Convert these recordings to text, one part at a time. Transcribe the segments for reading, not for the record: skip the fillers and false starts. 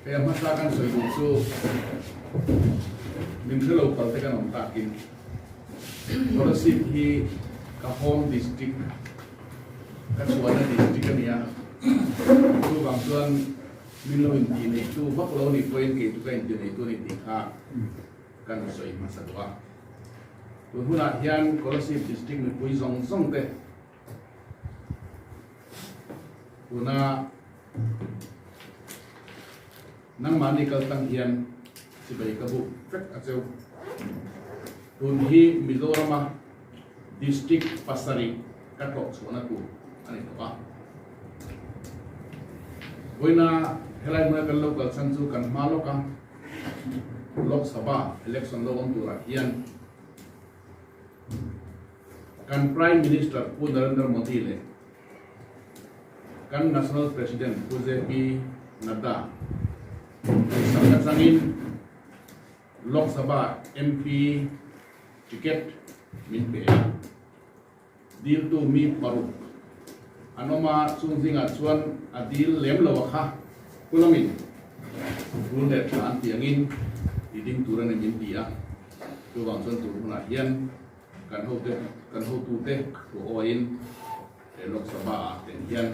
Hei a hmasa kan sawi duh chu min hrelo pal te kan awm takin Kolasib hi ka home district ka chhuahna district a nia. Chuvang chuan min lo inti neitu vak lo nih pawhin kei chu ka inti neitu a ni tih kha kan sawi hmasa duh a. Tun hunah hian Kolasib district mipui zawng zawng te Tuna nangmahni kal tang hian chibai ka buk vek a cheu. Tun hi Mizorama District pasarih ka tlawh chhuahna tur a ni tawh a. Vawiina helai hmuna kan lo kal chhan chu kan hma lawk a, Lok Sabha election lo awm turah hian Kan Prime Minister Pu Narendra Modi leh kan National President Pu JP Nadda duhsak atangin Lok Sabha MP ticket min pe a. Diltu mi paruk an awm a, chung zingah chuan a dil lem lo a kha kulamin rul leh tha an tih angin i ding tur a ni min ti a. Chuvang chuan tur hunah hian kan hote kan hotute thu awiin he Lok Sabha ah ten hian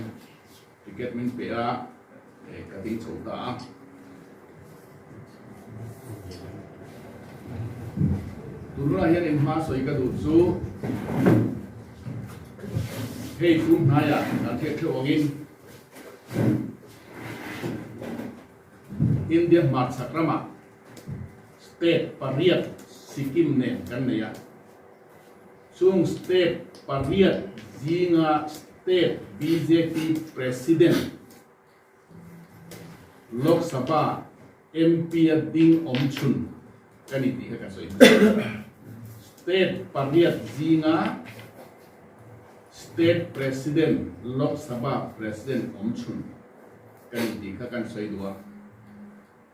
ticket min pe a, ka ding chho ta a. Tun hunah hian inhma sawi ka duh chu hei tum hnaiah kan hriat theuh angin India hmarchhak ramah State pariat Sikkim nen kan nei a, chung state pariat zinga state bjp President, Lok Sabha MP a ding awm chhun ka ni tih kha ka sawi hmasa. State pariat zinga state President, Lok Sabha President awm chhun ka ni tih kha kan sawi duh a.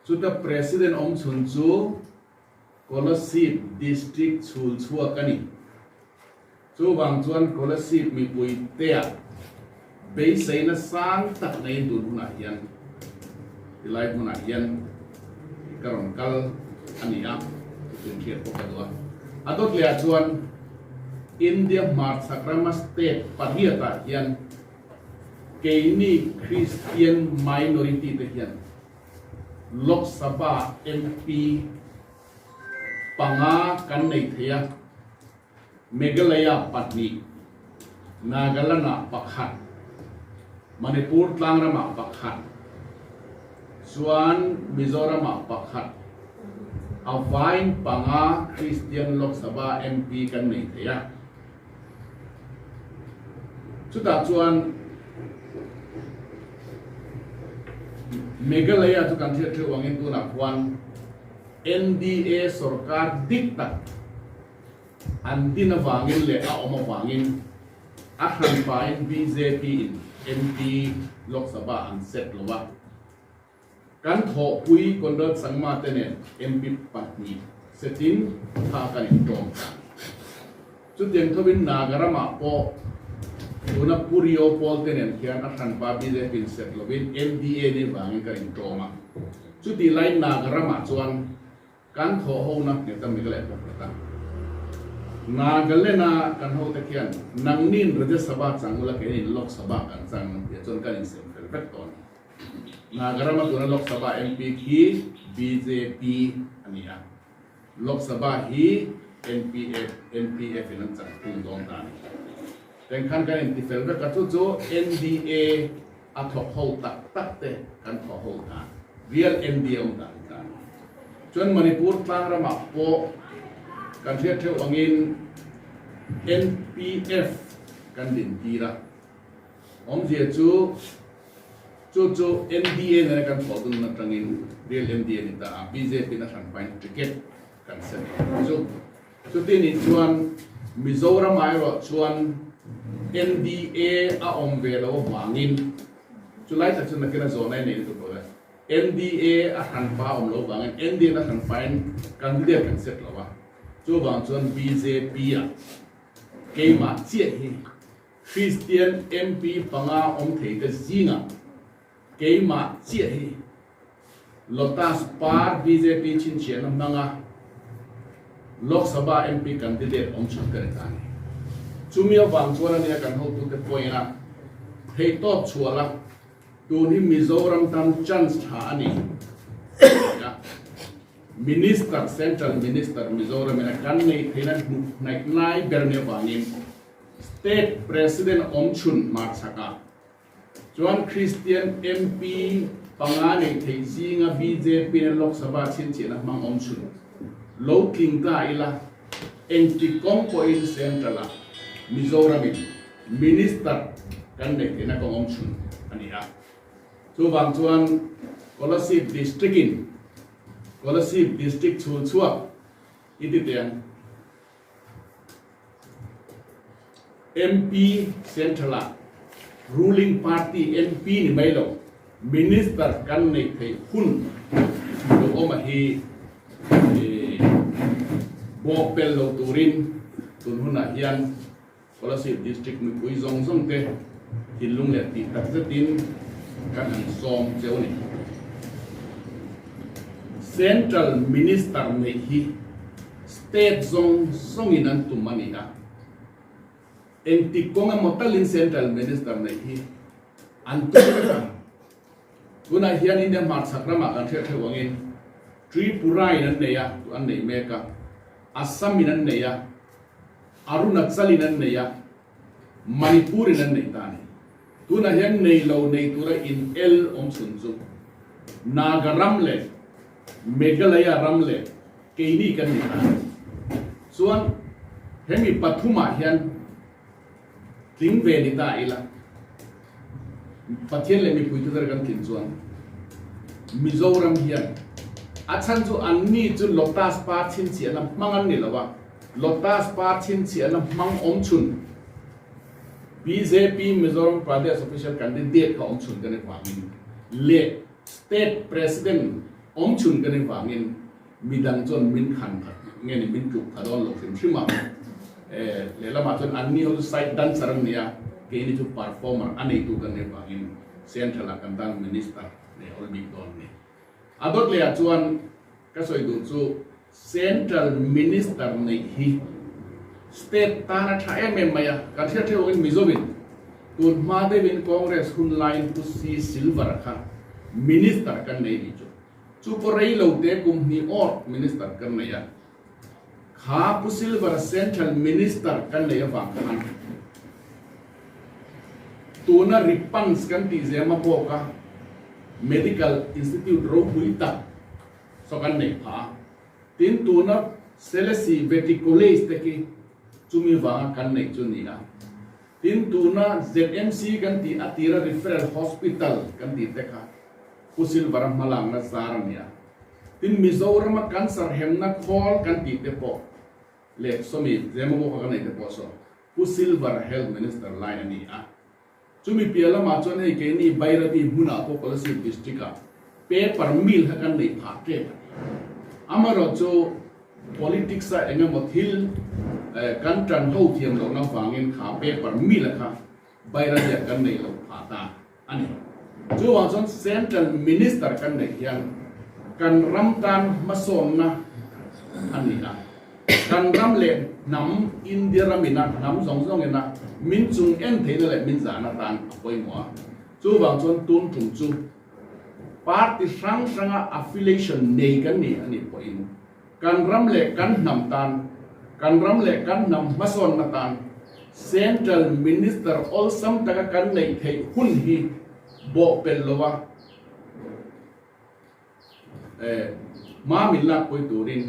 Chuta President awm chhun chu Kolasib District chhul chhuak a ni. Chuvang chuan Kolasib mipui tea beiseina sang tak neiin tun hunah hian tilai hmunah hian ka rawn kal a ni a, chutun hriat pawh ka duh a. A dawt lehah chuan India hmarchhak rama state pariatah hian Keini Christian minority te hian Lok Sabha MP panga kan nei thei a, Meghalaya pahnih, Nagaland-ah pakhat, Manipur tlangram-ah pakhat, chuan Mizoram-ah pakhat, a vain panga Christian Lok Sabha MP kan nei thei a. Chutah chuan Meghalaya chu kan hriat theuh angin tunah khuan NDA sorkar dik tak an din avangin leh a awm avangin a hranpain bjp in MP Lok Sabha an set lo a. Kan thawhpui Conrad Sangma te nen MP pahnih setin tha kan intawm ta. Chutiang thovin Nagaram-ah pawh tuna Pu Rio Paul te nen hian a hranpa BJP in set lovin NDA ni vangin kan intawm a. Chutih laiin Nagaram-ah chuan Kan thawh hona nghet a Meghalaya pawh nghet a. Nagaland-a kan hote khian nangniin Rajya Sabha chang ula keinin Lok Sabha kan chang ang tih ah chuan kan insem fel vek tawh a ni. Nagarama tuna Lok Sabha MP khi bjp a ni a, Lok Sabha hi NPF NPF in an chang thung dawn ta a ni. Tengkhan kan inti fel vek a, chu chu NDA a thawk ho tak tak te kan thawh ho ta, real NDA awm dan ta. Chuan Manipur tlang ramah pawh kan hriat theuh angin NPF kan din tir a, awmzia chu chu chu NDA nena kan thawh dun atangin real NDA ni ta a, bjp in a hranpain ticket kan sem chu. Chuti nih chuan Mizoram ah erawh chuan NDA a awm ve lo avangin chulai tak chu nakin a zawhna i nei lutuk lo e. NDA a hranpa a awm lo avangin NDA na hranpain candidate kan set lo a, chuvang chuan bjp ah keimah chiah hi Christian MP panga awm thei te zingah keimah chiah hi. Lotus Par bjp chhinchhiahna hmanga Lok Sabha MP candidate awm chhun ka ni ta a ni. Chumi avang chuan ania kan hotute pawhin a theihtawp chhuah la, tun hi Mizoram tan chance tha a ni tih a Minister, Central Minister Mizoramin a kan neih theihna hnuk hnaih lai ber ni avangin State President awm chhun hmarchhakah Chuan Kristian MP panga nei thei zinga bjp na Lok Sabha chhinchhiahna hmang awm chhun lo tling ta ila engti kawng pawhin Central ah Mizoramin Minister kan neih theihna kawng awm chhun a ni a. Chuvang chuan Kolasib District in Kolasib District chhul chhuak i ti teh ang. MP Central ah ruling party MP ni mai lo Minister kan neih theih hun lo awm a hi bawk pel lo turin tun hunah hian Kolasib District mipui zawng zawng te thinlung leh tih tak zetin kan han sawm cheu a ni. Central Minister neih hi State zawng zawngin an tum a ni a, engtik kawng emaw talin Central Minister neih hi an tum vek ang. Tunah hian India hmarchhak ramah kan hriat theuh angin Tripura in an nei a, an nei mek a, Assam in an nei a, Arunachal in an nei a, Manipur in an nei ta a ni. Tunah hian nei lo nei tura in el awm chhun chu Naga ram leh Meghalaya ram leh keini kan ni ta a ni. Chuan hemi pathumah hian tling ve ni ta ila, Pathian leh mipui te kan tlin chuan Mizoram hian a chhan chu anni chu Lotus par chhinchhiahna hmang an ni lo a, Lotus par chhinchhiahna hmang awm chhun bjp Mizoram Pradesh Official Candidate kha awm chhun kan ni vangin leh State President awm chhun kan ni vangin Midang chuan min khan khat nge ni min tluk kha dawn lo hrim hrim a, lehlamah chuan anni ho chu side dancer an ni a, keini chu performer a neitu kan nih vangin Central ah kan tan Minister nei awl bik dawn a ni. A dawt lehah chuan ka sawi duh chu Central Minister neih hi State tan a tha em em mai a, kan hriat theuh angin Mizovin tun hma deuhin Congress hun laiin Pu C Silver kha Minister kan nei nih chu. Chu pawh rei lo te kum hnih awt Minister kan nei a, kha Pu Silver Central Minister kan nei avang khan tuna Ripans kan tih zema bawka Medical Institute ropui tak saw kan neih phah a, tin tuna Selesih Vety College te khi chumi vanga kan neih chu ni a. Tin tuna ZMC kan tih a tira Referral Hospital kan tih te kha Pu Silvara hmalakna zar a ni a. Tin Mizorama cancer hemna khawl kan tih te pawh leh sawmi Zemabawk kha kan neih te pawh saw Pu Silvara Health Minister lai a ni a. Chumi piah lamah chuan hei keini Bairabi hmunah pawh Kolasib District ah paper mill kha kan neih phah tep a ni. Amaherawhchu Politics a eng emaw thil kan tan ho thiam lohna vangin kha paper mill a kha Bairabi ah kan neih loh phah ta a ni. Chuvang chuan Central Minister kan neih hian kan ram tan hmasawnna a ni a. Kan ram leh hnam India ramina hnam zawng zawngina min chung en theihna leh min zahna tan a pawimawh a. Chuvang chuan tun tum chu Party hrang hranga affiliation nei kan ni a nih pawhin kan ram leh kan hnam tan, kan ram leh kan hnam hmasawnna tan Central Minister awlsam taka kan neih theih hun hi bawhpelh lo a, hma min lakpui turin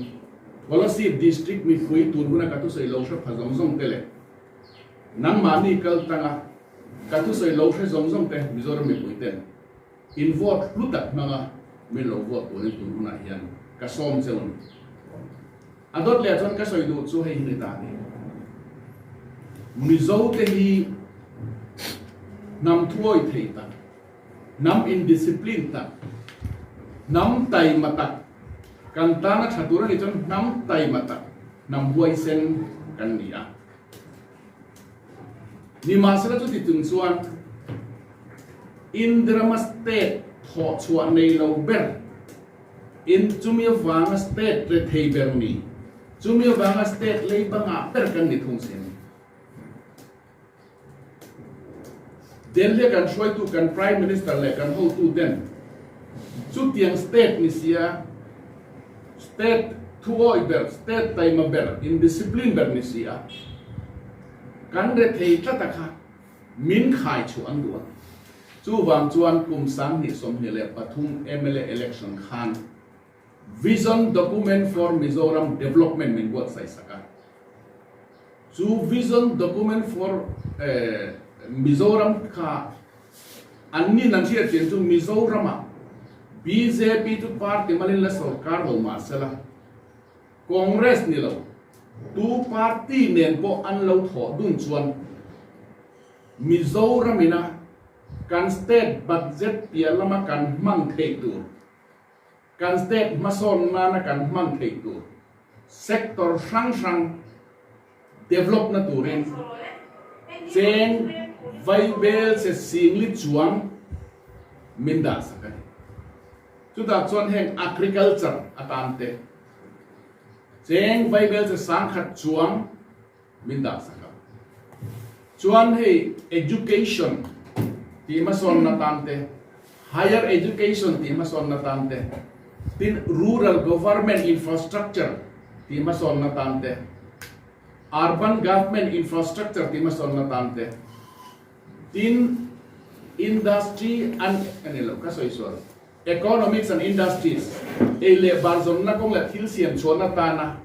Kolasib District mipui tun huna ka thusawi lo hre pha zawng zawng te leh nangmahni kal tanga Ka thusawi lo hre zawng zawng te Mizoram mipui ten in vote hlu tak hmanga min lo vote turin tun hunah hian ka sawm cheu a ni. A dawt leh chuan ka sawi duh chu hei hi ni ta ni. Mizo te hi hnam thuawi thei tak, hnam indiscipline tak, hnam taima tak, kan tana tha tur a nih chuan hnam taima tak, hnam huaisen kan ni a. Nimahsela chuti chung chuan Indirama state thawhchhuah nei lo ber In chumi avanga state rethei ber ni, chumi avanga state leiba ngah ber kan ni thung si a ni. Delhi kan hruaitu kan Prime Minister leh kan hotu ten chutiang state ni sia, state thuawi ber, state taima ber, indiscipline ber ni si a, kan rethei tlat a kha min khai chhuah an duh a. Chuvang chuan kum 2023 mla election khan Vision Document for Mizoram Development min buatsaih sak a. Chu Vision Document for Mizoram kha an nin an hriat chian chu Mizoramah bjp chu party malin la sorkar lo mah sela, Congress ni lo tu party nen pawh an lo thawh dun chuan Mizoramina kan state budget piah lama kan hman theih tur, kan state hmasawn nana kan hman theih tur sector hrang hrang develop na turin cheng vaibel che singli chuang min dah sak a ni. Chutah chuan heng agriculture atan te cheng vaibel che 10,000 chuang min dah sak a. Chuan hei education tih hmasawnna tan te, higher education tih hmasawnna tan te, tin rural government infrastructure tih hmasawnna tan te, urban government infrastructure tih hmasawnna tan te, tin industry and ani lo ka sawi sual economics and industries ei leh bar zawnna kawng leh thil siam chhuahna tana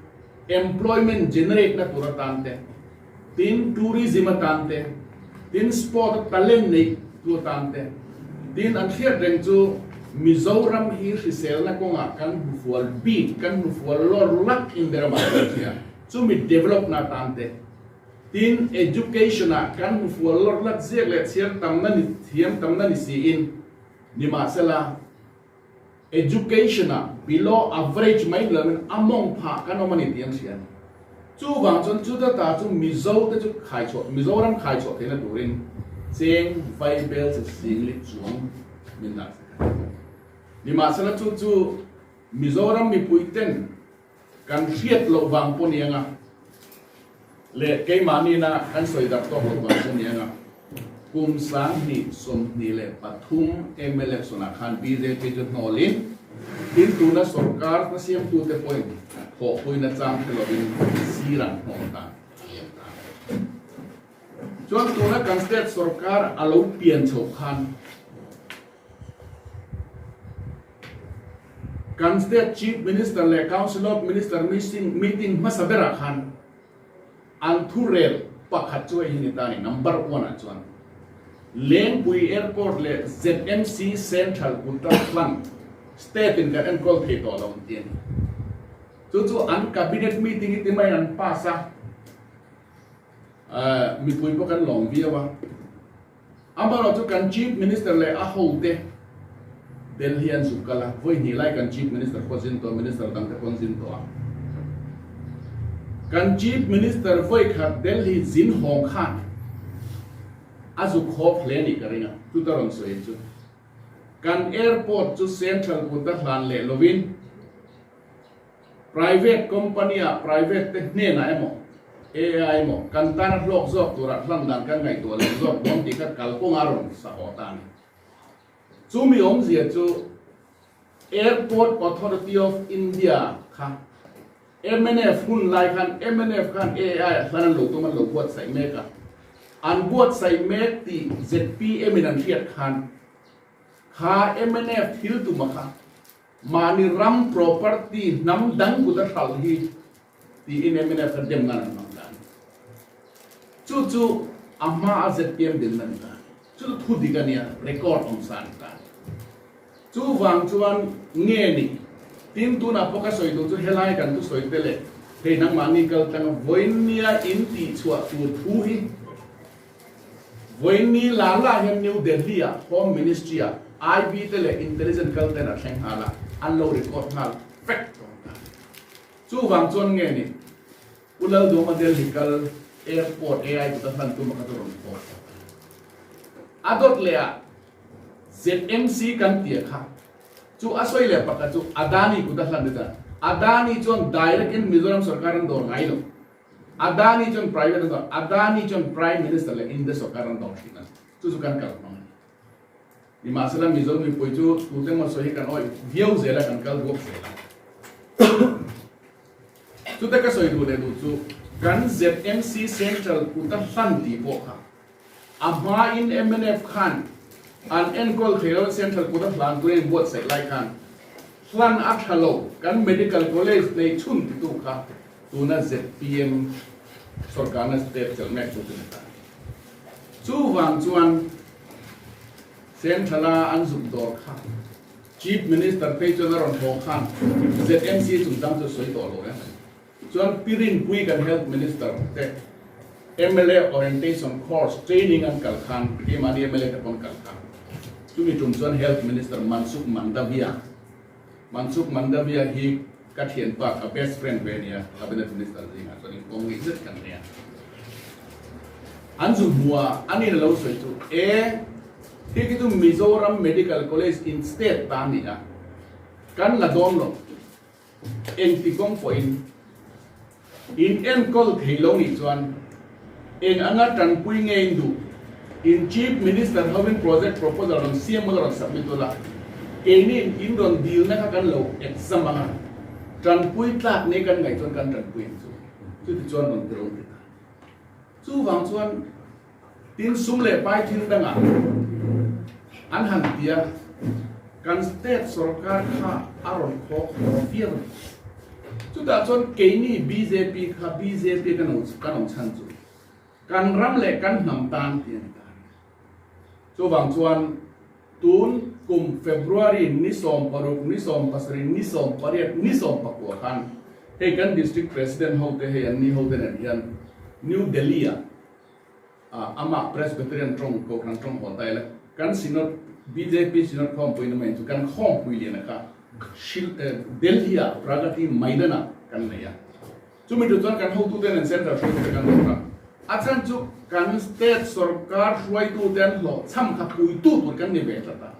employment generate na tur atan te, tin tourism atan te, tin sport a talent neih tu atan te, tin an hriat reng chu Mizoram hi hriselna kawngah kan hnufual bik, kan hnufual lawr lak in ber amah kan hria, chumi develop na atan te, tin education ah kan hnufual lawr lak ziak leh chhiar tamna ni thiam tamna ni siin, Nimahsela, education-ah below average mai ni loin a mawng phah kan awm a ni tih an hria a ni. Chuvang chuan chuta ta chu Mizo te chu khaichhuah, Mizoram khaichhuah theihna turin cheng vaibel che singli chuang min dah sak a ni. Nimahsela chu chu Mizoram mipui ten kan hriat loh vang pawh ni anga leh keimahni-na kan sawi darh tawk loh vang pawh ni anga kum 2023 mla election-ah khan bjp chu hnawlin tin tuna sorkar hmasiamtute pawhin thawhpuina chang hre lovin sir an hnawm ta a liam ta. Chuan tuna kan state sorkar a lo pian chhoh khan Kan State Chief Minister leh Council of Minister meeting hmasa berah khan an thurel pakhat chu hei hi ni ta a ni, number one ah chuan Lengpui Airport leh ZMC Central Uttarakhand State in kan enkawl thei tawh lo an ti a ni. Chu chu an Cabinet meeting hi timaiin an pass a, mipui pawh kan lawm viau a. Amaherawh chu kan Chief Minister leh a hote Delhi an zuk kal a, vawi hnih lai kan Chief Minister pawh zin tawh, Minister dangte pawh an zin tawh a. Kan Chief Minister vawi khat Delhi zin hawng khan a zuk hawp hle nih ka ring a, chuta rawn sawi chu kan airport chu Central kuta hlan leh lovin, Private company ah private te hnenah emaw AI emaw kan tan a hlawk zawk turah hlan dan kan ngaihtuah lo zawk dawn tih kha kalkawng a rawn sa haw ta a ni. Chumi awmzia chu Airport Authority of India kha mnf hun lai khan mnf khan AI ah hlan an lo tum an lo buatsaih mek a, an buatsaih mek tih zpm in an hriat khan kha mnf thil tuma kha Mahni ram property hnam dang kut a hralh hi tiin mnf kha dem nan an hmang ta a ni. Chu chu a hma a zpm din na ni ta. Chu chu thu dik a nia, record awm sa a ni ta. Chuvang chuan nge ni, tin tunah pawh ka sawi duh chu helai kan thusawi te leh hei nangmahni kal tlang a vawinia in tihchhuah tur thu hi Vawiinni la la hian New Delhi ah Home Ministry ah IB te leh Intelligence kal ten a thleng nghal a, an lo record nghal vek tawh ta. Chuvang chuan nge ni Pu Lalduhawma Delhi kal Airport AI kut a hlan tum a kha chu rawn phawk tawh ta. A dawt leh ah ZMC kan tia kha. Chu a sawi leh pakhat chu Adani kut a hlan ni ta. Adani chuan direct in Mizoram sorkar an dawr ngai lo. Adani chuan private an dawr. Adani chuan Prime Minister leh India sorkar an dawr thin a. Chu chu kan kal hmang a ni. Nimahsela Mizo mipui chu tute emaw sawi hi kan awih viau zel a, kan kal duak zel a. Chute ka sawi duh leh duh chu kan ZMC Central kut a hlan tih pawh kha A hmain mnf khan an enkawl thei lo Central kut a hlan turin in buatsaih lai khan hlan a tha lo kan Medical College nei chhun titu kha tuna zpm sorkarna state chelh mek chu tuni ta. Chuvang chuan Central a an zuk dawr kha Chief Minister phei chuan a rawn haw khan ZMC chungchang chu sawi tawh lo reng a ni. Chuan Pi Rinpui kan Health Minister te mla Orientation Course Training an kal khan keimahni mla te pawn kal kha. Chumi tum chuan Health Minister Mansukh Mandaviya, Mansukh Mandaviya hi ka thianpa ka best friend ve ania Cabinet Minister zingah chuan inkawm ngeih zet kan nia. An zu hmu a, ani na lo sawi chu e hi khi chu Mizoram Medical College in state ta a ni a, kan la dawn lo. Engti kawng pawhin in enkawl thei lo nih chuan eng anga tanpui nge in duh? In Chief Minister hovin project proposal rawn siam ula rawn submit ula, keini in rawn dilna kha kan lo exam anga tanpui tlak nei kan ngaih chuan kan tanpui ang chu. Chuti chuan rawn ti ro ti ta. Chuvang chuan Tin, sum leh pai thil dangah an han ti a, kan state sorkar kha a rawn khaw khaw viau a ni. Chutah chuan keini bjp kha bjp kan kan awm chhan chu kan ram leh kan hnam tan tih a ni ta a ni. Chuvang chuan tun kum February ni 16, ni 17, ni 18, ni 19 khan hei kan district president hote hei an ni hote nen hian New Delhi-ah Amah Presbyterian tawng Kohhran tawng haw ta ila kan Synod bjp Synod khawmpui na mai chu kan khawmpui lian a kha Delhi ah Pragati Maidan ah kan nei a. Chumi tu chuan kan hotute nen Central hruaitute kan rawt a. A chhan chu kan State sorkar hruaitute an hlawhchham kha puitu tur kan ni ve tlat a.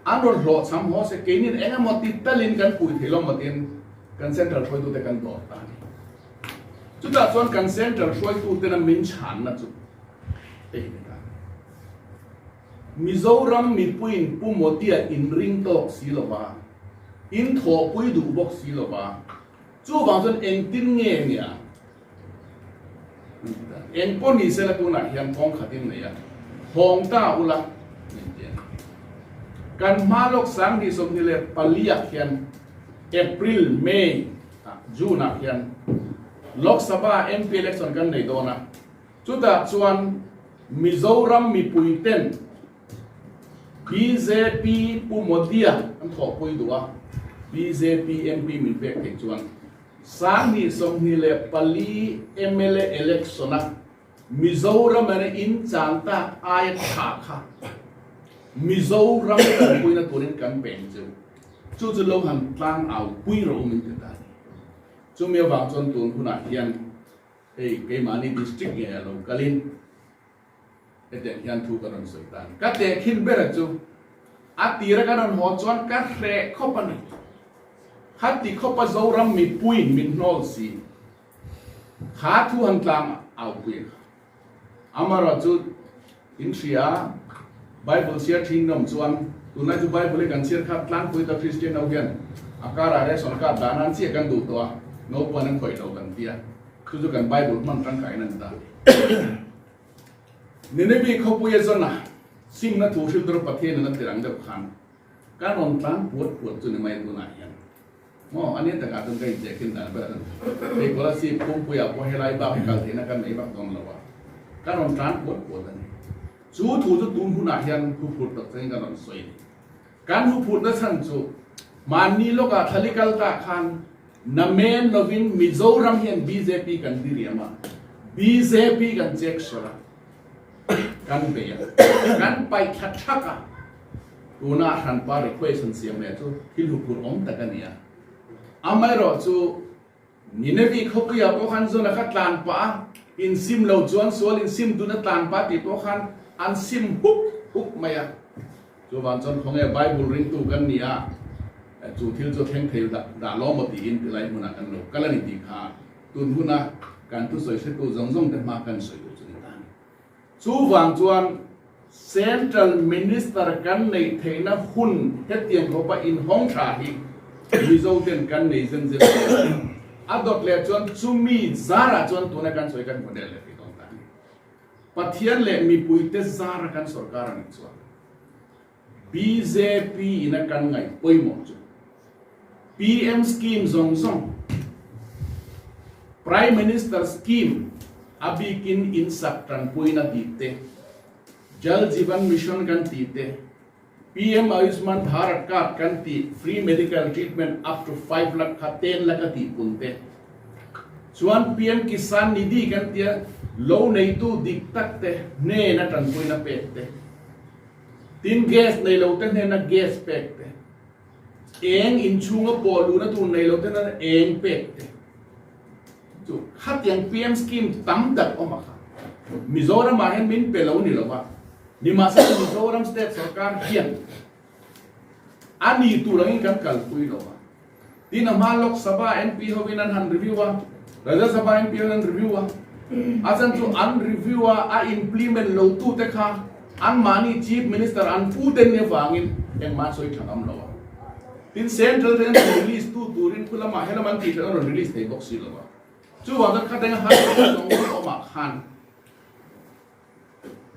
An rawn hlawhchham haw se keinin eng emaw ti talin kan pui thei lo maw tiin kan Central hruaitute kan dawr ta a ni. Chutah chuan kan Central hruaitutena min chhanna chu hei hi ni ta. Mizoram mipuiin Pu Modi-a inring tawk si lova, in thawhpui duh bawk si lova, chuvang chuan engtin nge nia Eng pawh ni sela tunah hian kawng khatin nei a, hawng ta ula min ti a ni. Kan hma lawk 2024 ah khian April, May ah June ah khian Lok Sabha MP election kan nei dawn a, chutah chuan Mizoram mipui ten bjp Pu Modi-a an thawhpui duh a, bjp MP min pek theih chuan 2024 mla election a Mizoram ane in chan tak aia tha kha Mizoram tanpuina turin kan peng cheu. Chu chu lo han tlang au pui rawh u min ti ta a ni. Chumi avang chuan tun hunah hian hei keimahni district ngei a lo kalin hetiang hian thu ka rawn sawi ta a ni. Ka tehkhin ber a chu a tira ka rawn haw chuan ka hreh khawp a ni. Khati khawpa Zoram mipuiin min hnawl si. Kha thu han tlang au pui a kha. Amaherawh chu in hria Bible chhiar thin nawm chuan tunlai chu Bible hi kan chhiar khat tlangpui ta Christian ho hian a karah ration card dah nan chiah kan duh tawh a, naupan an khawih lo kan tia. Chu chu kan Bible hman tangkaiin a ni ta. Nineveh khawpuia zawn a simna thu hrilh tur Pathianin a tirang deuh khan kan rawn tlan puat puat chu ni mai tunah hian maw a nia takah chuan ka incheh khin dan ber a ni. Hei Kolasib Pumpuia pawh helai bak hi kal theihna kan nei vak dawn lo a, kan rawn tlan puat puat a ni. Chu thu chu tun hunah hian huphurh tak changin kan rawn sawi a ni. Kan huphurhna chhan chu mahni lawkah thlali kal tah khan Namen lovin Mizoram hian bjp kan diriam a, bjp kan check sawr a, kan bei a, kan paih thla thak a, tuna hranpa request an siam leh chu thil huphurh awm tak a ni a. Amaherawh chu Nineveh khawpuiah pawh khan zawn a kha tlan pah a, insim lo chuan sual insim dun a tlan pah tih pawh khan an sim huk huk mai a. Chuvang chuan khawnge Bible ringtu kan ni a, chu thil chu thleng thei dah lo maw tiin tilai hmunah kan lo kal a ni tih kha tun huna kan thusawi hretu zawng zawng te hma kan sawi duh chu ni ta a ni. Chuvang chuan Central Minister kan neih theihna hun hetiang khawpa inhawng tha hi Mizo ten kan nei zen zen lo a ni. A dawt leh chuan chumi zarah chuan tuna kan sawi kan model leh thei dawn ta a ni. Pathian leh mipuite zara kan sorkar a nih chuan bjp ina kan ngaih pawimawh chu PM scheme zawng zawng, Prime Minister scheme a bikin insak tanpuina tih te, Jal Jeevan Mission kan tih te, PM Ayushman Bharat card kan tih free medical treatment up to 5 lakh kha 10 lakh a tih pun te, Chuan PM Kisan Nidhi kan tia lo neitu dik tak te hnena tanpuina pek te, tin gas nei lo te hnena gas pek te, eng inchhunga pawh luhna tur nei lo te hnena eng pek te chu khatiang PM scheme tam tak awm a kha. Mizoram ah hian min pe lo ni lo va, nimahsela Mizoram state sorkar hian a ni tur angin kan kalpui lo va. Tin a hma Lok Sabha MP hovin an han review a, Rajya Sabha MP hovin an review a, a chan chu an review a, a implement lo tu te kha anmahni Chief Minister an pu te ni avangin engmah an sawi tha ngam lo a. Tin Central ten an release tu turin khu lamah helam an tih that an rawn release thei bawk si lo a. Chuvang chuan khatenga harsatna zawng zawng awmah khan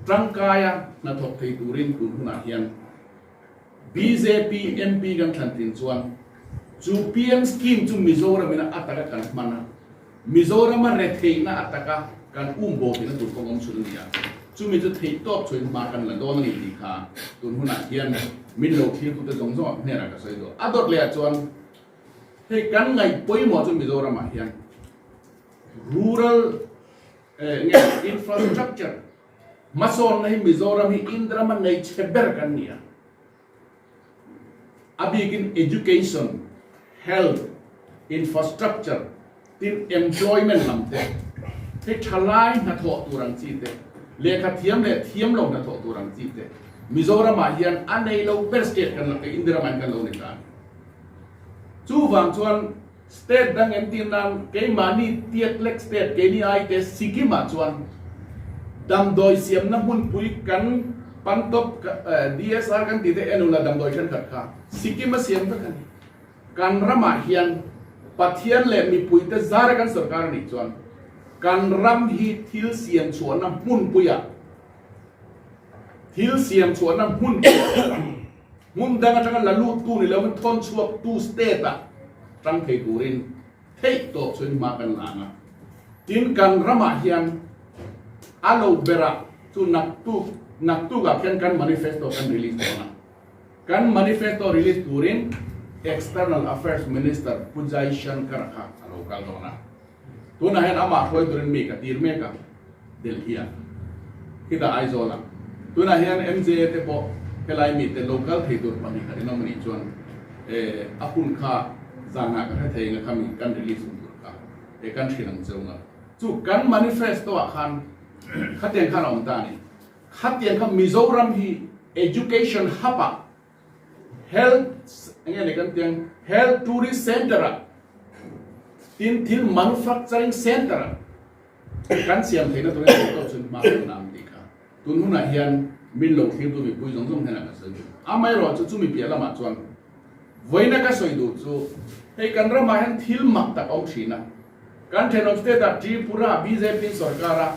Tangkaia hnathawk thei turin tun hunah hian bjp MP kan thlan tlin chuan chu PM scheme chu Mizoram ina a taka kan hman a, Mizorama retheihna a taka kan um bo tihna tur kawng awm chhun a ni a, chumi chu theihtawp chhuin hma kan la dawn a ni tih kha tun hunah hian min lo thlirtute zawng zawngah hnenah ka sawi duh. A dawt lehah chuan hei kan ngaih pawimawh chu Mizoramah hian rural Nge infrastructure hmasawnna hi Mizoram hi India rama nei chhe ber kan ni a. A bikin education, health, infrastructure tin employment lam te hei thalai hnathawh tur ang chi te, lehkha thiam leh thiam lo hnathawh tur ang chi te Mizoramah hian a nei lo ber state kan la India ramah hian kan lo nei ta a ni. Chuvang chuan State dang entir nan keimahni tiat lek state keini ai te Sikkim ah chuan damdawi siamna hmunpui kan pan tawp DSR kan tih te enula damdawi thenkhat kha Sikkim a siam vek a ni. Kan ramah hian Pathian leh mipuite zara kan sorkar a nih chuan kan ram hi thil siam chhuahna hmunpuiah thil siam chhuahna hmunpuiah Hmun dang atanga la lut tu ni lovin thawn chhuak tu state ah tang thei turin theih tawh chuan hma kan la ang a. Tin kan ramah hian a lo berah chu naktuk naktuk ah khian kan manifesto kan release dawn a. Kan manifesto release turin External Affairs Minister Pu Jaishankar kha a lo kal dawn a. Tunah hian amah hruai turin mi ka tir mek a, Delhi ah, khitah Aizawl ah. Tunah hian MJA te pawh helai mi te lo kal thei tur 2 khat in awm a nih chuan a hun kha zanah ka hre thei anga khami kan release hun tur kha e kan hrilh ang cheu nga. Chu kan manifesto ah khan khatiang khan a awm ta a ni. Khatiang kha Mizoram hi education hub ah Health enge ni kan tiang Health Tourist Center ah tin thil manufacturing center ah kan siam theihna turin thei tawh chuan hma kan la ang tih kha tun hunah hian min lo thlir tu mipui zawng zawng hnenah ka sawi duh. Amaherawhchu chumi piah lamah chuan vawiina ka sawi duh chu hei kan ramah hian thil mak tak a awm thin a, kan thenawm state ah Tripura bjp in sorkar a,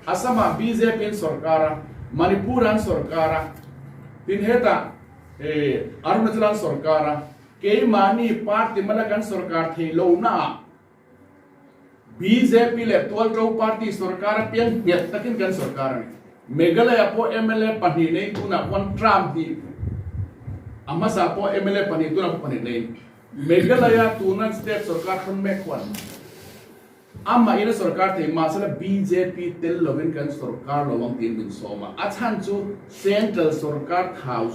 Assam ah bjp in sorkar a, Manipur an sorkar a, tin hetah Arunachal an sorkar a, keimahni party mala kan sorkar thei lo naah bjp leh Tualto party sorkar apiang nghet takin kan sorkar a ni. Meghalaya pawh mla 2 nei tunah khuan term hnih a hmasa pawh mla 2 tunah pawh 2 nei. Meghalaya tuna state sorkar thawn mek khuan Amah ina sorkar thei mahsela bjp tel lovin kan sorkar lo ang tiin min sawm a, a chhan chu Central sorkar thau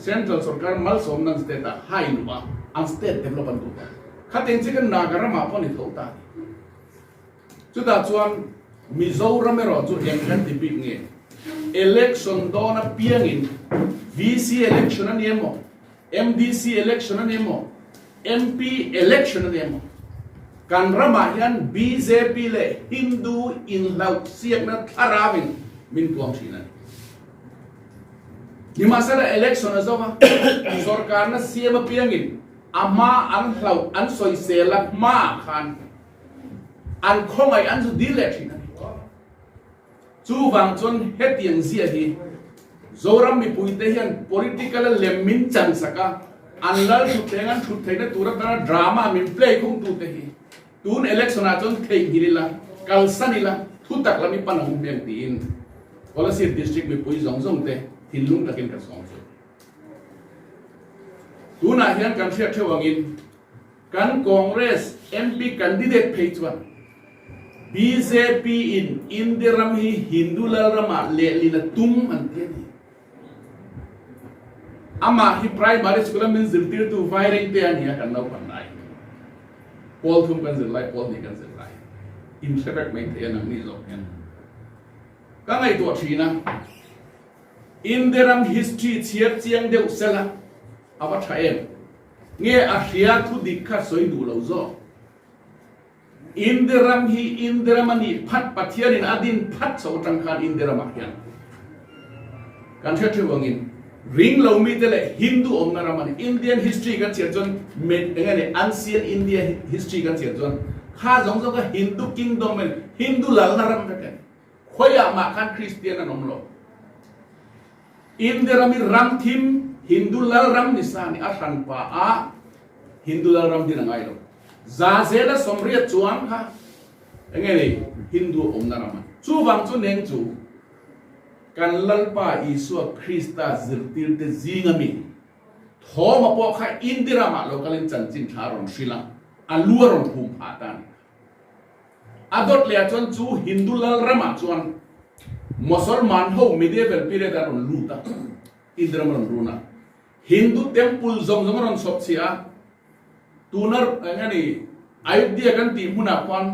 Central sorkar malsawmna an state ah hai luh a, an state develop an duh a, khatin chi kan Naga ramah pawh ni tho ta a ni. Chutah chuan Mizoram erawh chu eng kan ti bik nge? Election dawn apiangin. VC election a ni emaw, MDC election a ni emaw, MP election a ni emaw, kan ramah hian bjp leh Hindu inhlauh siakna thlarauin min tuam thin a ni. Nimahsela election a zo va, sorkarna siam apiangin a hma an hlauh an sawisel a hmaah khan an khawngaih an zu dil leh thin a ni. Chuvang chuan hetiang zia hi Zoram mipuite hian political a lem min chan sak a, an lal thutthleng an thut theihna tur atana drama min play khungtute hi tun election ah chuan theihnghilh ila, kalsan ila, thutak lam i pan ang hmiang tiin Kolasib District mipui zawng zawng te thinlung takin ka sawm chu. Tunah hian kan hriat theuh angin Kan Congress MP candidate phei chuan bjp in India ram hi Hindu lal ramah lehlin a tum an ti a ni. Amah hi primary school a min zirtirtu Vairengte a ni a kan naupang lai. Pawl thum kan zir lai, pawl hnih kan zir lai. In hre vek mai thei a nang ni zawk hian. Ka ngaihtuah thin a, India ram history chhiar chiang deuh sela a va tha em? Nge a hria thu dik kha sawi duh lo zawk. India ram hi India ram a nih phat Pathianin a din phat chho atang khan India ramah hian kan hria theuh angin ring lo mite leh Hindu awmna ram a ni. Indian history kan chhiar chuan enge ni ancient India history kan chhiar chuan kha zawng zawng kha Hindu kingdom Hindu lalna ram vek a ni. Khawiah mah khan Kristian an awm lo. India ram hi ram thim Hindu lal ram ni sa ni a hran pa a Hindu lal ram din a ngai lo. Za zela sawmriat chuang kha enge ni Hindu awmna ram a ni. Chuvang chu neng chu kan Lalpa Isua Krista zirtirte zinga mi Thawma pawh kha India ramah lo kalin chanchin tha a rawn hrilh a, a lu a rawn hum phah ta a ni. A dawt leh ah chuan chu Hindu lal ramah chuan Mosolman ho medieval period a rawn lut a, India ram a rawn run a, Hindu temple zawng zawng a rawn chhawp chhiah a, tuna eng nge ni Ayodhya kan tih hmunah khuan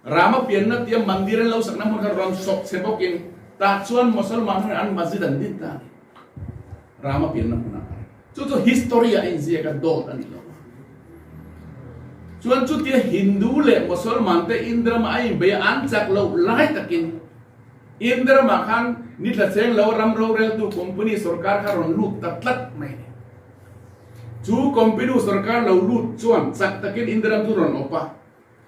Rama pianna tia mandir an lo sakna hmun kha rawn chhawp chhe bawkin tah chuan Mosolman ho in an masjid an din ta a ni. Rama pianna hmunah khan. Chu chu history ah a inziak a, dawt a ni lo. Chuan chutia Hindu leh Mosolman te India-ramah a inbei a, an chak loh lai takin India-ramah khan ni tla cheng lo ram roreltu company sorkar kha rawn lut ta tlat mai a ni. Chu company sorkar lo lut chuan chak takin India-ram chu rawn awp a,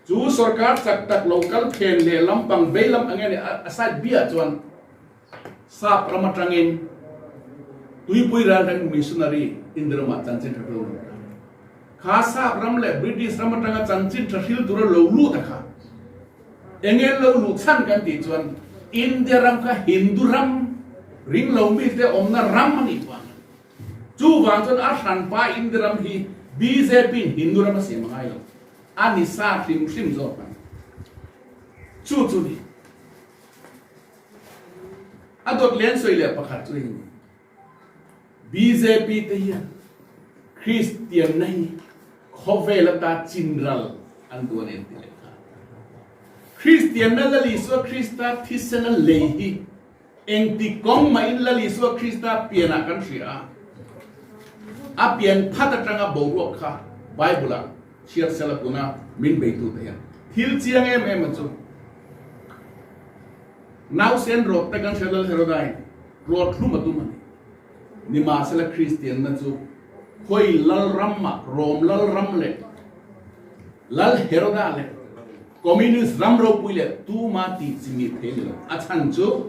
chu sorkar chak tak lo kal phen leh lampang vei lam ang nge ni a side biah chuan Sap ram atangin tuipui ral reng missionary India ramah chanchin tha lo lut a. Kha Sap ram leh British ram atanga chanchin tha hril tura lo lut a kha enge lo luh chhan kan tih chuan India ram kha Hindu ram ring lo mite awmna ram a nih vang a ni. Chuvang chuan a hranpa India ram hi bjp in Hindu ram a siam a ngai lo. A ni sa hrim hrim zawk a ni. Chu chu ni. A dawt len sawi leh pakhat chu hei ni. Bjp te hian Kristian na hi khawvel ata chinral an duh a ni an ti leh kha. Kristian na Lal Isua Krista thisen a lei hi engti kawng mahin Lal Isua Krista pianah kan hria a. A pian phat atanga boruak kha Bible ah chhiar sela tuna min beitu te hian thil chiang em em a chu. Nausen rawt te kan hria Lal Herodain rawt hlum a tum a ni. Nimahsela Kristianna chu khawi lal ramah Rom lal ram leh Lal Heroda leh Communist ram ropui leh tuma tih chimih thei ni lo. A chhan chu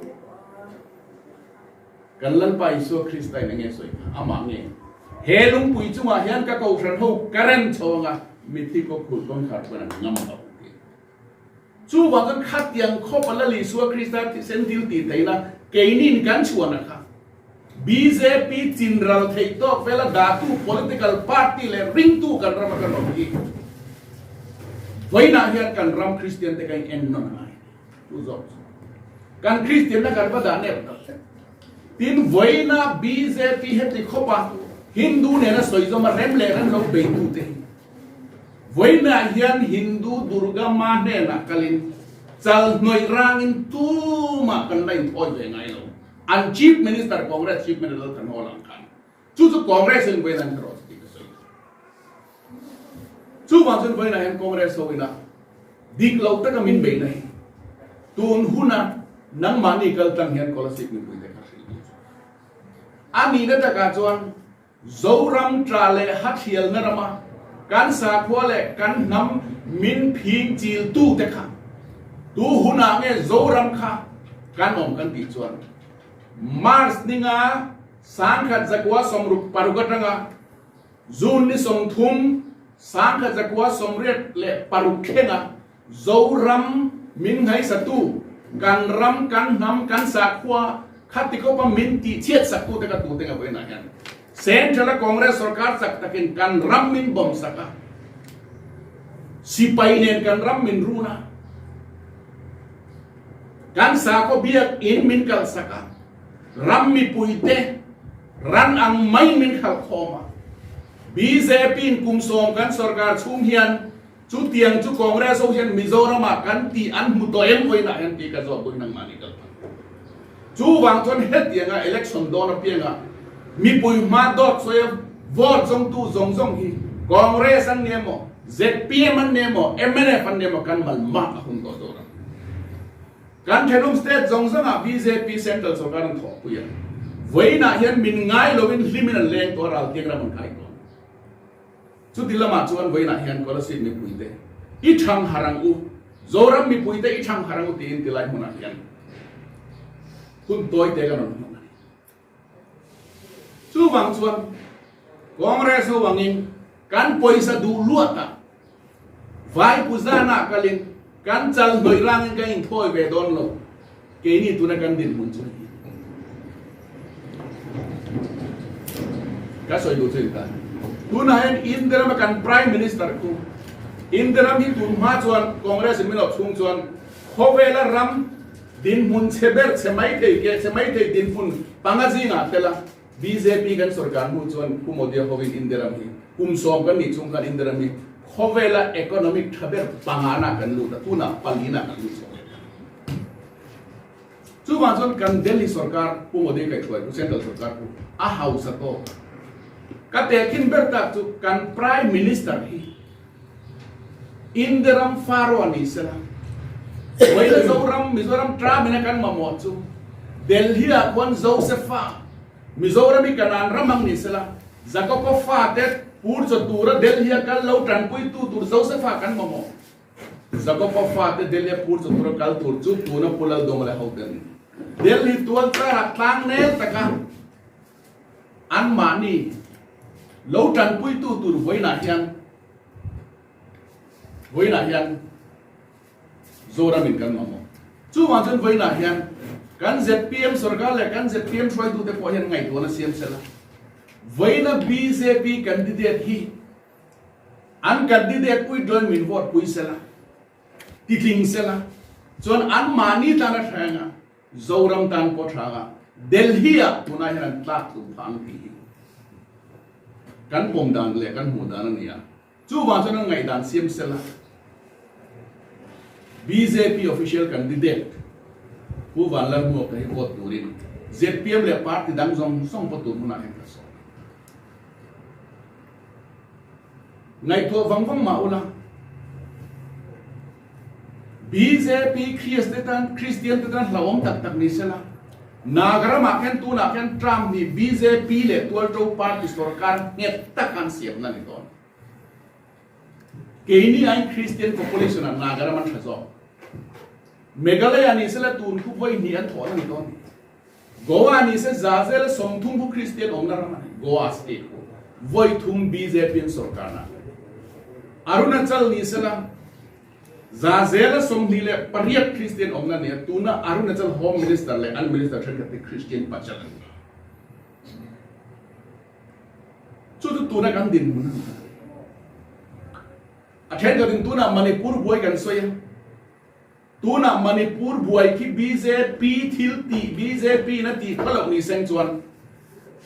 kan Lalpa Isua Krista in enge sawi kha amah nge he lungpui chungah hian ka kohhran ho ka rem chho anga mitthi kawp khulh kawngkhar chuan an ngam lo. Chuvang chuan khatiang khawpa Lal Isua Krista thisen thil tih theihna keinin kan chhuahna kha bjp chinral theih tawk vela dahtu political party leh ringtu kan rama kan awm hi vawiinah hian kan ram Kristian te kan en nawn a ngai a ni. Chu zawk chu kan Kristianna kan va dah nep tak. Tin, vawiina bjp heti khawpa Hindu nena sawi zawma rem leh rem lo beitute hi Vawiinah hian Hindu Durga Ma hnenah kalin chal hnawih rangin tumah kan la inthawi ve ngai lo. An Chief Minister, Congress Chief Minister Thanhawla ang khan. Chu chu Congress in vawiin an hrawh chu tih ka sawi. Chuvang chuan vawiinah hian Congress ho ina dik lo taka min beihna hi tun huna nangmahni kal tlang hian Kolasib mipuite kha hrilh duh chu. A nihna takah chuan Zoram tla leh hathialna rama kan sakhua leh kan hnam min phing chiltute kha tu hunah nge Zoram kha kan awm kan tih chuan March ninga 1966 atanga June ni 30, 1986 thlenga Zoram min ngaihsatu, kan ram, kan hnam, kan sakhua khati khawpa min tihchhiatsaktute ka tute nga vawiinah hian Central-a Congress sorkar chak takin kan ram min bawmsak a, sipai nen kan ram min run a, kan sakhaw biakinn min kalsak a, Ram mipuite ran ang mai min khalh khawm a, bjp in kum sawm kan sorkar chhung hian chutiang chu Congress ho hian Mizoram ah kan tih an hmu tawh em vawiinah hian tih ka zawh buin nangmahni kal phal. Chuvang chuan hetianga election dawn apianga mipui hma dawt sawi a vote zawngtu zawng zawng hi Congress an ni emaw, zpm an ni emaw, mnf an ni emaw kan mal mah a hun tawh dawn a. Kan thenawm state zawng zawngah bjp central sorkar an thawhpui a, vawiinah hian min ngai loin hlimin an leng tawh a, raltiang ram an kai tawh. Chuti lamah chuan vawiinah hian Kolasib mipuite i thang harh ang u, Zoram mipuite i thang harh ang u tiin tilai hmunah hian hun tawi te kan rawn hmang a ni. Chuvang chuan Congress ho angin kan pawisa duh luatah vai puzana kalin kan chal hnawih rangin kan inthawi ve dawn lo. Keini tuna kan dinhmun chu hei. Ka sawi duh chu intan. Tunah hian India rama kan Prime Minister khu India ram hi tun hma chuan Congress in min awp chhung chuan khawvela ram Dinhmun chhe ber chhe mai thei ke chhe mai thei dinhmun panga zingah tel a, bjp kan sorkar hnu chuan Pu Modi-a hovin India ram hi kum sawm kan nih chung khan India ram hi khawvela economic tha ber pangana kan lut a, tunah palina kan lut chho leh ta. Chuvang chuan kan Delhi sorkar Pu Modi kaihhruai Pu Central sorkar Pu a hausa tawk a. Ka tehkhin ber tak chu kan Prime Minister hi India ram Pharaoh a ni sela, Vawiin Zoram, Mizoram tramina kan mamawh chu Delhi ah khuan Josepha, Mizoram i Kanaan ram ang ni sela, Jakob-a fate pur chaw tura Delhi a kal lo tanpuitu tur Josepha kan mamawh. Jakob-a fate Delhi a pur chaw tura kal tur chu tuna Pu Laldawma leh hote an ni. Delhi tual tlangah tlangnel taka anmahni lo tanpuitu tur vawiinah hian vawiinah hian Zoramin kan mamawh. Chuvang chuan vawiinah hian kan zpm sorkar leh kan zpm hruaitute pawh hian ngaihtuahna siam sela. Vawiina bjp candidate hi an candidate pui join min vote pui sela, titling sela chuan anmahni tana thenga Zoram tan pawh tha nga Delhi ah tunah hian an tlak tlum phah ang tih hi kan pawm dan leh kan hmuh dan a ni a. Chuvang chuan an ngaihdan siam sela bjp official candidate Pu Vanlalhmuaka hi vote turin zpm leh party dang zawng zawng pawh tur hmunah hian ka sawi. Ngaihtuah vang vang mah ula. Bjp Krias te tan Kristian te tan hlauhawm tak tak ni sela, Nagaram ah khian tunah khian Trump nih bjp leh Tualto party sorkar nghet tak an siamna ni dawn. Keini aiin Kristian population ah Nagaram an tha zawk. Meghalaya ni sela tun khu vawi hnih an thawhna ni dawn. Goa ni se Zazel 30 khu Kristian awmna ram a ni, Goa state khu vawi thum bjp an sorkarna. Arunachal ni sela Zazela 28 Kristian awmna ni a, tuna Arunachal Home Minister leh an Minister thenkhat te Kristian pachal an ni. Chu chu tuna kan dinhmun a ni. A thenkhatin tuna Manipur buai kan sawi a. Tunah Manipur buai khi bjp thil tih bjp in a tih kha loh ni seng chuan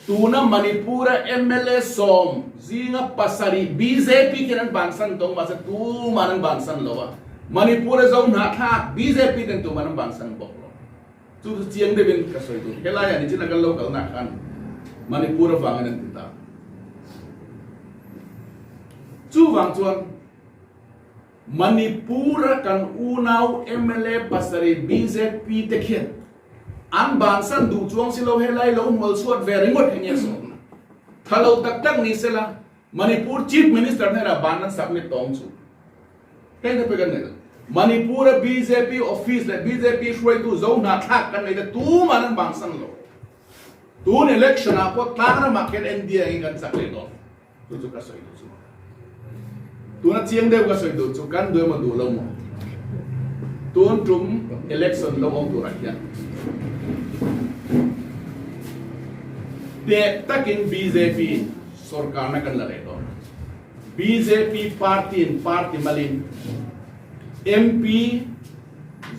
tuna Manipur-a mla sawm zinga pasarih bjp khian an bansan tawng mahse tuman an bansan lo a, Manipur-a zo hnahthlak bjp ten tuman an bansan bawk lo. Chu chu chiang deuhin ka sawi tur. Helaiah nichin a kan lo kalna khan. Manipur avangin an ti ta. Chuvang chuan Manipur-a kan unau mla pasarih bjp te khian an bansan duh chuang si lo helai lo hmual chhuat ve ringawt hi nge sawmna tha lo tak tak ni sela Manipur Chief Minister hnenah ban an submit tawng chu heng te pawh kan nei lo. Manipur-a bjp office leh bjp hruaitu zo hnahthlak kan nei te tuman an bansan lo. Tun election ah pawh tlang ramah khian NDA angin kan chak leh dawn. Chu chu ka sawi duh chu. Tuna chiang deuh ka sawi duh chu kan duh emaw duh lo maw? Tun tum election lo awm turah hian teh takin bjp sorkarna kan la leh dawn. Bjp party in party malin MP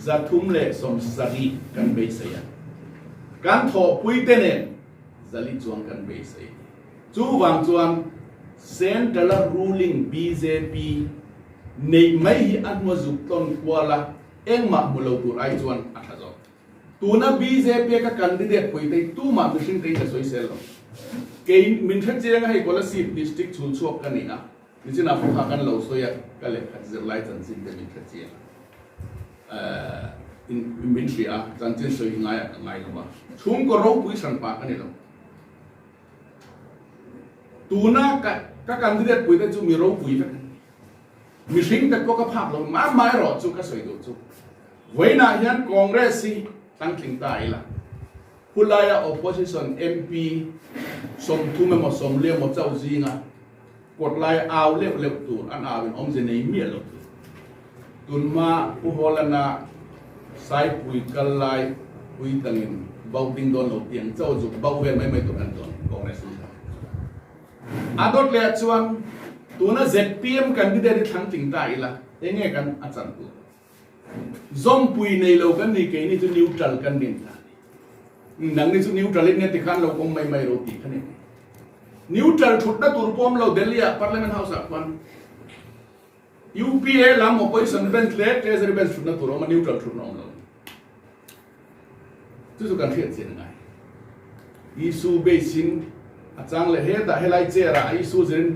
370 kan beisei a. Kan thawhpuite nen 400 chuang kan beisei. Chuvang chuan Central-a ruling bjp neih mai hi a hnua zuk tlawn kual a, engmah hmu lo tur ai chuan a tha zawk. Tuna bjp ka candidate puitei tumah mihring tei ka sawisel lo. Kei min hre chiang a hei Kolasib district chhul chhuak ka ni a, nichinah pawh kha kan lo sawi a, ka lehkhat zirlai chanchin te min hre chiang a, min hria a, chanchin sawi hi ngaiah ka ngai lo a, chhungkaw ropui hran pah ka ni lo. Tuna ka ka candidate pui te chu mi ropui vek an ni. Mihring te pawh ka phak lo mah mah erawh chu ka sawi duh chu vawiinah hian Congress hi tlangtling ta ila khulaia opposition MP 30 emaw 40 emaw chauh zinga kawt lai au leuh leuh tur an au in awmze nei miah lo tur. Tunhma Pu Hawlana Saipui kal lai pui tangin bauh ding dawn lo tiang chauh zuk bauh vel mai mai tur an dawn Congress ni ta. A dawt leh ah chuan tuna zpm candidate hi thlang tling ta ila enge kan a chan tur. Zawmpui nei lo kan ni keini chu neutral kan nin ta ni. Nangni chu neutral in nge tikhan lo awm mai mai ro tih kha ni. Neutral thutna tur pawm lo Delhi ah Parliament House ah khuan UPA lam opposition bench leh treasury bench thutna tur a awm a, neutral thutna awm lo. Chu chu kan hriat chian ngai. Issue base in a chang leh hetah helai chair ah issue zirin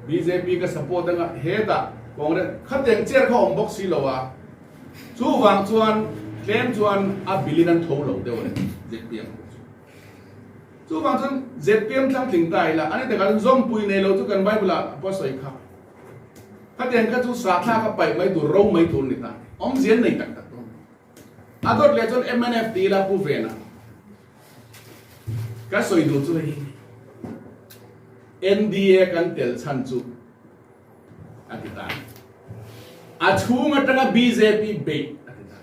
bjp ka support anga hetah Congress khatiang chair kha awm bawk si lo a, chuvang chuan tlem chuan a bilin an tho lo deuh a ni zpm ho chu. Chuvang chuan zpm thlangtling ta ila ani takah chuan zawmpui nei lo chu kan Bible ah pawh sawi kha. Khatiang kha chu sahthlak a paih mai tur, ro mai tur ni ta. Awmzia an nei tak tak dawn. A dawt leh chuan mnf ti ila Pu Vena. Ka sawi duh chu hei hi. NDA kan tel chhan chu a ti ta. A chhung atanga bjp beih a ti ta.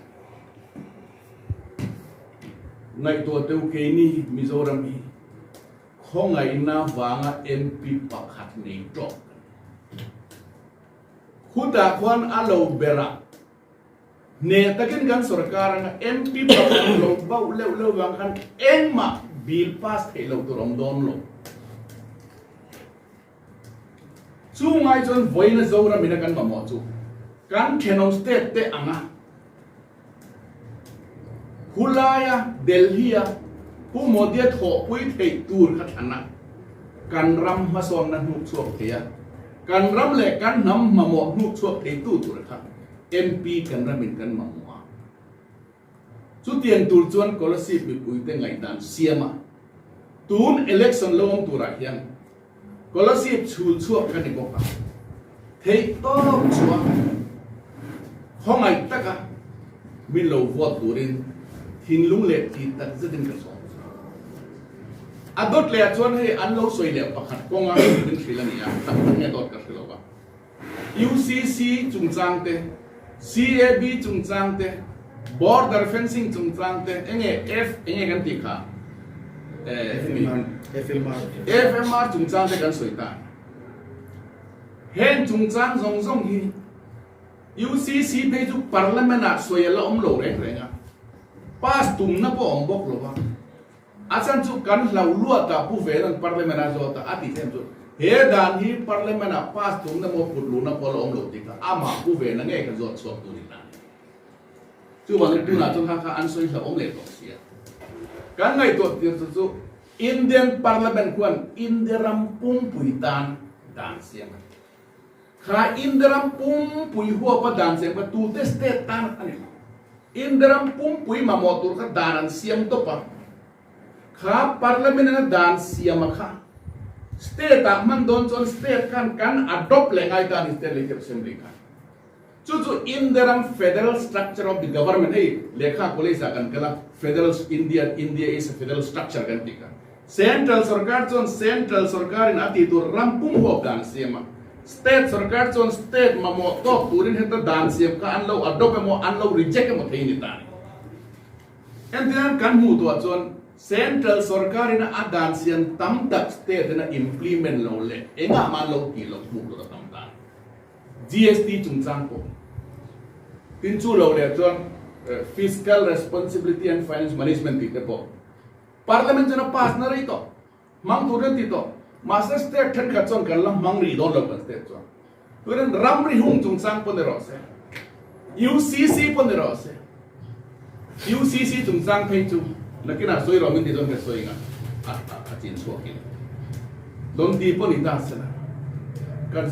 Ngaihtuah teu keini Mizoram hi Khawngaihna vanga MP pakhat nei tawk kan ni. Khutah khuan a lo berah hneh takin kan sorkar anga MP pakhat lo bauh leuh leuh vang khan engmah bill pass theih loh tur awm dawn lo. Chu ngai chuan vawiina Zoramina kan mamawh chu kan thenawm state te anga Khulaia Delhi-a Pu Modi-a thawhpui theih tur kha thlan a, kan ram hmasawnna hnuk chhuak thei a, kan ram leh kan hnam mamawh hnuk chhuak theitu tur kha MP kan ramin kan mamawh a. Chutiang tur chuan Kolasib mipuite ngaihdan siam a, tun election lo awm turah hian Kolasib chhul chhuak ka ni bawk a, theih tawp chhuah khawngaih taka min lo vote turin thinlung leh tih tak zetin ka sawm chu. A dawt leh ah chuan hei an lo sawi leh pakhat kawnga min hrilh a ni a, tak tak nge dawt ka hre lo va. UCC chungchang te, CAB chungchang te, border fencing chungchang te, enge F enge kan tih kha? FMR. FMR chungchang te kan sawi ta. Heng chungchang zawng zawng hi UCC phei chu parliament ah sawi a la awm lo reng reng a, pass tumna pawh a awm bawk lo va. A chhan chu kan hlauh luat ah Pu Velan Parliament a zawt a, a ti them chu he dan hi Parliament ah pass tumna maw put luhna pawh la awm lo tih kha amah Pu Vena ngei kha zawt chhuak tur in a ni. Chuvangin tunah chuan kha kha an sawi hlauhawm leh tawh sia. Kan ngaihtuah tir chu chu. Indian Parliament khuan India ram pumpui tan dan siam a ni. Kha India ram pumpui huapa dan siam kha tute state tan a ni lo. India ram pumpui mamawh tur kha dan an siam tawp a. Kha Parliament in a dan siam a kha state ah hman dawn chuan state khan kan adopt leh ngai ta a ni State Legislative Assembly khan. Chu chu India ram federal structure of the government hei lehkha college ah kan kal a federal India India is a federal structure kan tih kha. Central sorkar chuan central sorkar in a tih tur ram pum huap dan a siam a, state sorkar chuan state mamawh tawk turin heta dan siam kha an lo adopt emaw an lo reject emaw thei ni ta a ni. Entirnan kan hmuh tuah chuan central sorkar in a dan siam tam tak state in a implement lo leh engah mah an lo tih loh hmuh tur a tam ta a ni. GST chungchang pawh tin chu lo leh chuan Fiscal Responsibility and Finance Management tih te pawh Parliament chuan a pass na rei tawh, hmang tur an ti tawh. Mahse state thenkhat chuan kan la hmang rih dawn lo kan state chuan. Turin ramri hung chungchang pawh ni rawh se, UCC pawh ni rawh se, UCC chungchang phei chu nakinah sawi rawh min ti chuan ka sawi nga a chin chhuakin dawn ti pawh ni ta se la kan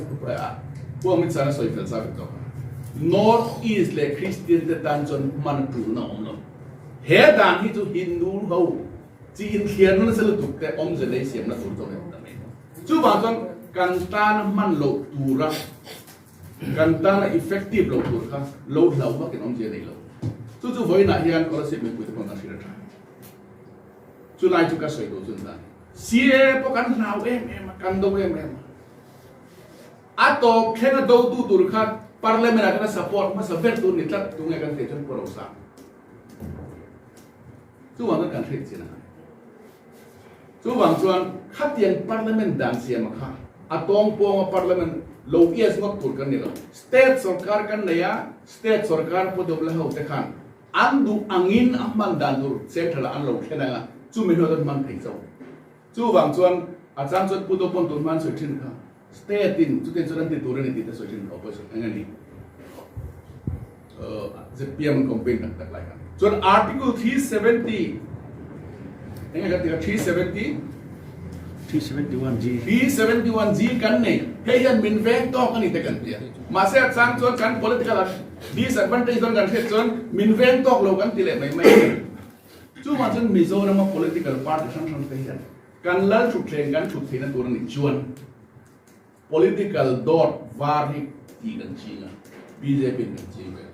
Pu Amit Shah-a sawi fel sa vek tawh kha. North East leh Christian te tan chuan hman tulna a awm lo. He dan hi chu Hindu ho chi inthliarna nasa lutuk te awmze nei siamna tur chu a ni ta mai. Chuvang chuan kan tana hman loh tura Kan tana effective lo tur kha lo hlau vakin awmzia nei lo. Chu chu vawiinah hian scholarship mipui te pawh kan hrilh a tha. Chu lai chu ka sawi duh chu ni ta. CAA pawh kan hlau em em a, kan do em em a. A tawp thleng a dotu tur kha Parliament ah khan a support hmasa ber tur ni tlat tunge kan thei chuan pawh lo sang. Chuvang chuan kan hriat chin a ngai. Chuvang chuan khatiang Parliament dan siama kha a tawng pawnga Parliament lo yes ngawt tur kan ni lo. State sorkar kan nei a, State sorkar pu Dawla ho te khan an duh angin a hman dan tur Central ah an lo thlen ang a, chumi hnuah chuan hman thei chauh. Chuvang chuan a chang chuan Pu Dawpawn tun hma an sawi thin kha State in chutiang chuan an ti tur a ni tih te sawi thin kha opposition eng a ni. ZPM an campaign tak tak lai khan chuan Article 370 enge kan tih 370 371G 371G kan nei hei hian min veng tawk a ni te kan tia mahse a chang chuan kan political disadvantage dawn kan hriat chuan min veng tawk lo kan ti leh mai mai chuvang chuan Mizorama political party hrang hrang te hian kan lal thutthleng kan thut theihna tur a nih chuan Political dawt var hi tih kan ching a, bjp in kan ching ve a.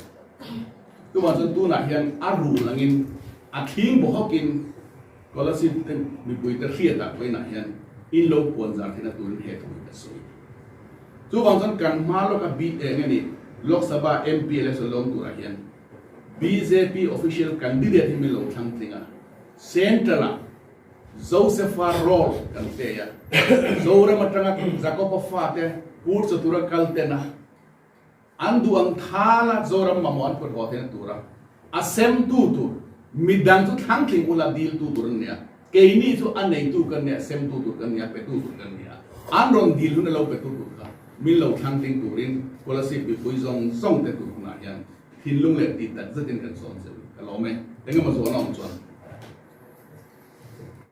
Chuvang chuan tunah hian a rul angin a thling bawhawkin Kolasib te mipuite hriatah vawiinah hian in lo puan zar theihna turin he thu hi ka sawi. Chuvang chuan kan hma lawka eng nge ni Lok Sabha MP election lawm turah hian bjp official candidate hi min lo thlang tling a, Central ah Josepha role kan pe a, Zoram atanga Jakoba fate pur chaw tura kal ten a, an duh ang thala Zoram mamawh an phut haw theihna tura a semtu tur, midang chu thlangtling ula diltu tur an ni a, keini chu a neitu kan ni a, semtu tur kan ni a, petu tur kan ni a, an rawn dil hun a lo petu tur kha min lo thlangtling turin Kolasib mipui zawng zawng te tur hunah hian thinlung leh tih tak zetin kan sawn che u. Ka lawm e. Engemaw zawhna awm chuan.